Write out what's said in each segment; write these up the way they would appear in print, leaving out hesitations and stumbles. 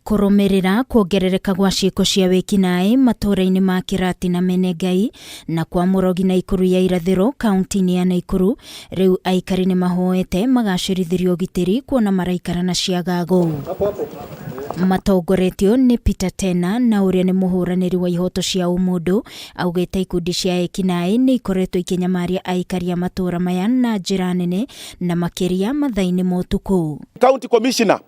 Kũrũmĩrĩra kuongerereka gwa ciĩko cia wĩkinaĩ matũũra-inĩ ma Kĩratina Menengai na kwa Mũrogi Naikuru ya irathĩro kaunti-inĩ ya Naikuru, rĩu aikari nĩ mahoete magacĩrithĩrio ũgitĩri kuona maraikara na ciagago. Matongoretio nĩ Peter Tena na ũrĩa nĩ mũhũranĩri wa ihoto cia ũmũndũ, augĩte ikundi cia ekinaĩ nĩ ikoretwo ikĩnyamaria aikari a matũũra maya na njĩra nene na makĩria mathaa-inĩ ma ũtukũ. County Commissioner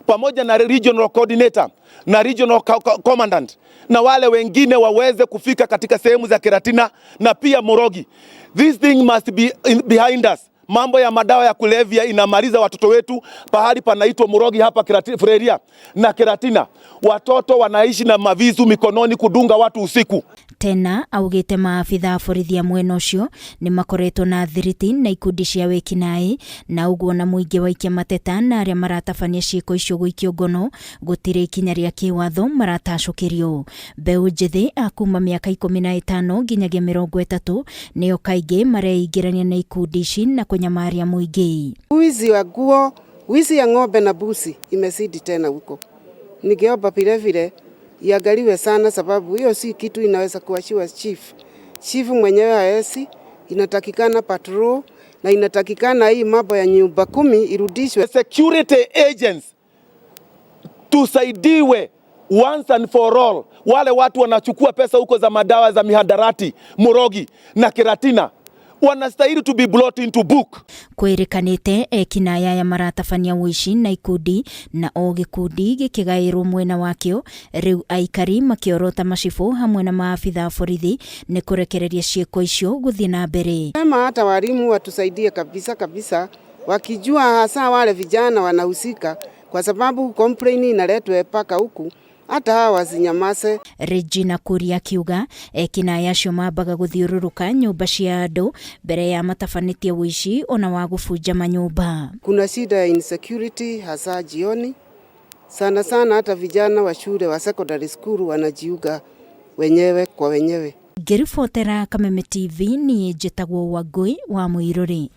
pamoja na regional coordinator na regional commandant na wale wengine waweze kufika katika sehemu za Kiratina na pia Morogi. This thing must be behind us. Mambo ya madawa ya kulevya inamaliza watoto wetu pahali panaitwa Morogi hapa Freria na Kiratina. Watoto wanaishi na mavisu mikononi kudunga watu usiku. Tena augĩte maabitha a borithi a mwena ũcio nĩ makoretwo na thiriti na ikundi cia wĩkinaĩ na ũguo na mũingĩ waikia mateta na arĩa maratabania ciĩko icio gũikio ngono gũtirĩ ikinya rĩa kĩwatho maratacũkĩrio. Mbeũ njĩthĩ a kuma mĩaka 15 nginyagia 30 nĩo kaingĩ mareingĩrania na ikundi ici na kũnyamaria mũingĩ. Wizi wa nguo, wizi ya ng'ombe na mbuzi imezidi tena huko. Ningeomba vile vile iangaliwe sana, sababu hiyo si kitu inaweza kuachiwa chief. Chief mwenyewe haezi, inatakikana patrol na inatakikana hii mambo ya nyumba kumi irudishwe. Security agents tusaidiwe once and for all. Wale watu wanachukua pesa huko za madawa za mihadarati Murogi na Kiratina wanastahili to be brought into book. Kwĩrĩkanĩte ekinaĩ aya maratabania ũici na ikundi na o gĩkundi gĩkĩgaĩrwo mwena wakĩo, rĩu aikari makĩorota macibũ hamwe na maabitha a borithi nĩ kũrekereria ciĩko icio gũthiĩ na mbere. Sema hata walimu watusaidie kabisa kabisa, wakijua hasa wale vijana wanahusika, kwa sababu complain inaletwa mpaka huku, hata hawa wasinyamaze. Regina Kuria akiuga ekinaĩ acio mambaga gũthiũrũrũka nyũmba cia andũ mbere ya matabanĩtie ũici ona wa gũbunja manyũmba. Kuna shida ya insecurity hasa jioni sana sana, hata vijana wa shule wa secondary school wanajiunga wenyewe kwa wenyewe. Ngĩribotera Kameme TV niĩ njĩtagwo Wangũi wa Mũirũrĩ.